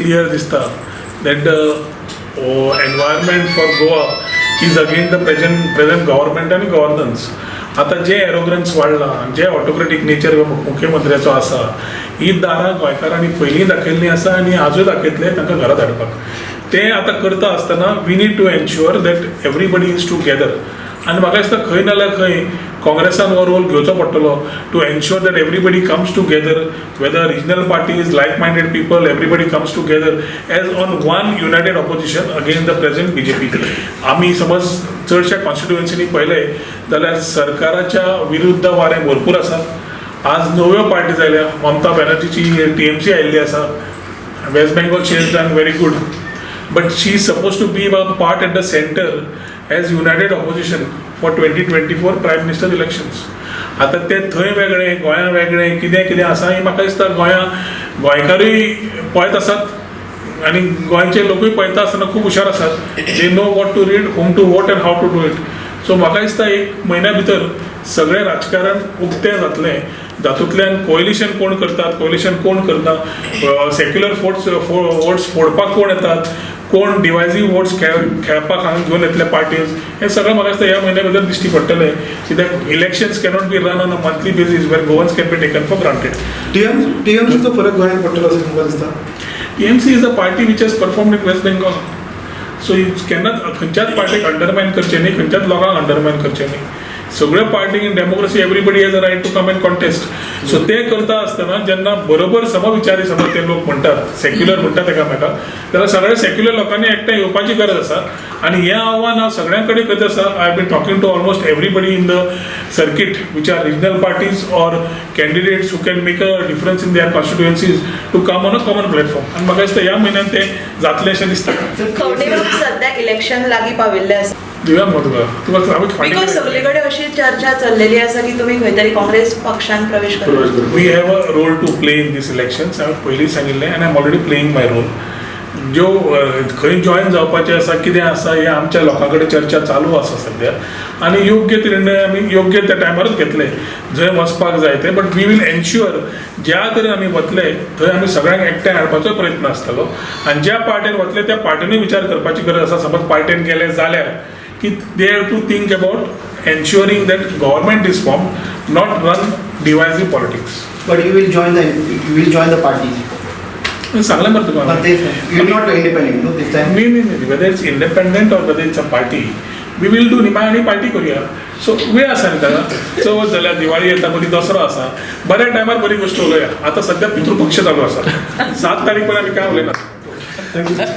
clear दिसता that the environment for Goa is against the present government आनी governance. आतां जे एरोगन्स वाडलां, जे ऑटोक्रेटीक नेचर मुख्यमंत्र्याचो आसा, ही दारां गोंयकारांनी पयलीं दाखयल्लीं आसा आनी आजूय दाखयतले तांकां घरा धाडपाक. ते आतां करता आसतना we need to ensure that everybody is together. आनी म्हाका दिसता खंय ना जाल्यार खंय काँग्रेसान हो रोल घेवचो पडटलो to ensure that everybody comes together, whether regional parties, like minded people, everybody comes together as on one united opposition against the present BJP. आमी समज चडश्या कॉन्स्टिट्युएन्सीनी पळयलें जाल्यार सरकाराच्या विरुद्ध वारें भरपूर आसा. आज नव्यो पार्टी जाल्या, ममता बॅनर्जीची टीएमसी आयिल्ली आसा. West Bengal, she has done very good, but she is supposed to be a part at the center as united opposition for 2024 Prime Minister elections. आतां ते थंय वेगळे, गोंयां वेगळे, कितें कितें आसा हें म्हाका दिसता गोंयां गोंयकारूय पळयत आसात आनी गोंयचे लोकूय पळयता आसतना खूब हुशार आसात. They know what to read, whom to vote and how to do it. So म्हाका दिसता एक म्हयन्या भितर सगळें राजकारण उक्तें जातलें. जातूंतल्यान कोएलिशन कोण करतात, कोएलिशन कोण करना, सेक्युलर वोट्स फोडपाक कोण येतात, कोण डिवायजीव वोट्स खेळपाक हांगा घेवन येतले पार्टीज, हें सगळें म्हाका दिसता ह्या म्हयन्या भितर दिश्टी पडटलें, कित्याक elections cannot be run on a monthly basis where Goans can be taken for granted. टीएमसीचो फरक गोंयांत पडटलो अशें तुमकां दिसता? TMC is a party which has performed in West Bengal. So केन्नाच खंयच्याच पार्टीक अंडरमायन करचें न्ही, खंयच्याच लोकांक अंडरमायन करचें न्ही. सगळ्यो पार्टीक, in democracy everybody has a right to come and contest. So ते करता आसतना जेन्ना बरोबर समविचारी समज ते लोक म्हणटात, सेक्युलर म्हणटात एकामेकाक, जाल्यार सगळ्या सेक्युलर लोकांनी एकठांय येवपाची गरज आसा आनी हें आव्हान हांव सगळ्यां कडेन करत आसा. I been talking to almost everybody in the circuit which are regional parties or candidates who can make a difference in their constituencies to come on a common platform. आनी म्हाका दिसता ह्या म्हयन्यान तें जातलें अशें दिसता. खवडेबाब, सध्या इलेक्शन लागीं पाविल्लें आसा. दिवया मगो तुका तुका हांवें फाटीं because सगळे कडेन अशी चर्चा चल्लेली आसा की तुमी खंय तरी काँग्रेस पक्षान प्रवेश करता. We have a role to play in these elections. हांवें पयलीं सांगिल्लें आनी I am already playing my role. ज्यो खंय जॉयन जावपाचें आसा, कितें आसा, हें आमच्या लोकां कडेन चर्चा चालू आसा सद्या आनी योग्य ते निर्णय आमी योग्य त्या टायमारूच घेतले जंय वचपाक जाय ते. बट we will ensure, ज्या तरेन आमी वतले थंय आमी सगळ्यांक एकठांय हाडपाचो प्रयत्न आसतलो आनी ज्या पार्टेन वतले त्या पार्टेनूय विचार करपाची गरज आसा, समज पार्टेन गेले जाल्यार, की they have to think about ensuring that government is formed, not run divisive politics. But you will join the party. सांगलें मरे तुका. But this, you will not independent, no, this time. न्ही, whether it's independent or whether it's a party, we will do. न्ही, मागीर आनी party करुया. So वेळ आसा न्ही ताका. चवथ जाल्यार दिवाळी येता, मदीं दसरो आसा. बऱ्या टायमार बरी गोश्ट उलोवया. आतां सद्या पितृपक्ष चालू आसा. 7 तारीख पर्यंत आमी कांय उलयनात. Thank you.